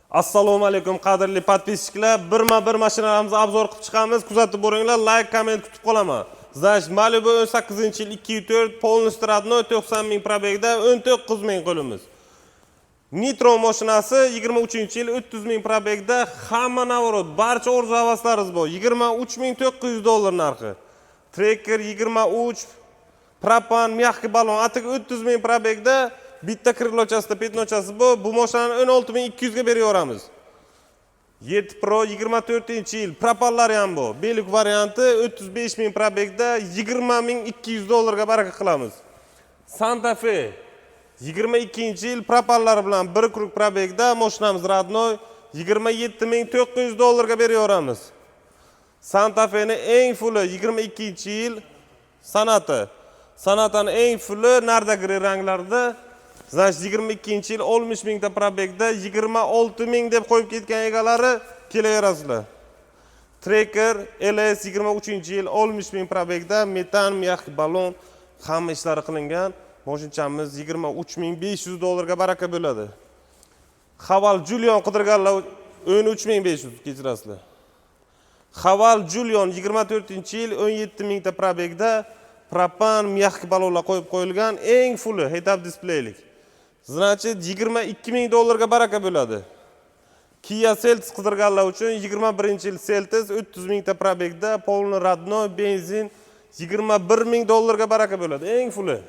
Assalomu alaykum, qadrli подписчик lar. Birma-bir mashinalarimizni обзор qilib chiqamiz. Kuzatib boringlar, layk, komment kutib qolaman. Значит, Malibu 18-yil 2.4, полностью родной, 90 ming пробег da, 19 ming qo'limiz. Nitro mashinasi 23-yil, 30 ming пробег da, hamma наворот, barcha orzu havaslaringiz bor. 23 900 dollar narxi. Tracker 23, propan, мягкий balon, atigi 30 ming пробег da, bitta крыло chasida пятно chasi bor. Bu mashinani 16 200 ga beraveramiz. 7 Pro, 24-yil, propanlari ham bor. Belik varianti, 35 ming пробег da, 20 200 dollarga baraka qilamiz. Santa Fe 22-yil, propanlari bilan, bir круг пробег da, mashinamiz родной, 27 900 dollarga beraveramiz. Santa Fe'ni eng фулл i, 22-yil Sonata. Sonatani eng фулл i нарда грей ranglarda. Значит, 22-yil, 60 mingta пробег da, 26 ming deb qo'yib ketgan egalari, kelaverasizlar. Tracker LS, 23-yil, 60 ming пробег da, metan, мягкий balon, hamma ishlari qilingan. Moshinchamiz 23 500 dollarga baraka bo'ladi. Haval Julion qidirganlar, 13 500, kechirasizlar. Haval Julion, 24-yil, 17 mingta пробег da, propan, мягкий balonlar qo'yib qo'yilgan, eng фулл i, head-up displeylik. Значит, 22 ming dollarga baraka bo'ladi. Kia Seltos qidirganlar uchun, 21-yil Seltos, 30 mingta пробег da, полный родной, benzin, 21 ming dollarga baraka bo'ladi, eng фулл i.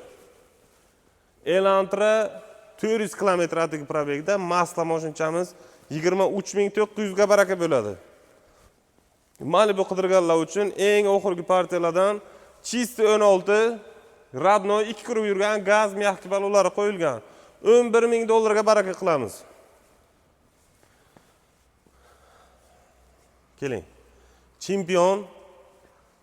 Elantra, 400 kilometr atigi пробег da, масло, moshinchamiz 23 900 ga baraka bo'ladi. Malibu qidirganlar uchun eng oxirgi partiyalardan, чистый 16, родной, ikki круг yurgan, gaz, мягкий balonlari qo'yilgan. 11 ming dollarga baraka qilamiz. Keling. Chempion,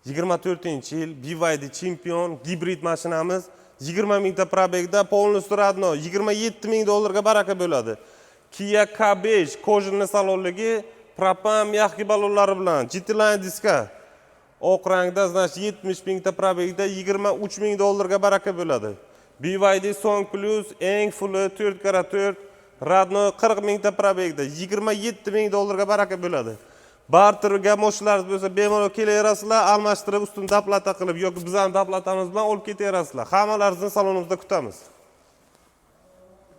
24-yil BYD Chempion, gibrid mashinamiz, 20 mingta пробег da, полностью родной, 27 ming dollarga baraka bo'ladi. Kia K5, кожаный salonligi, propan, мягкий balonlari bilan, GT-Line diska. Oq rangda, значит, 70 mingta пробег da, 23 ming dollarga baraka bo'ladi. BYD Song Plus, eng фулл i, 4x4, родной, 40 mingta пробег da, 27 ming dollarga baraka bo'ladi. Barterga moshinalar bo'lsa, bemalol kelaverasizlar, almashtirib, ustini доплата qilib yoki bizani доплата miz bilan olib ketaverasizlar. Hammalaringizni salonimizda kutamiz.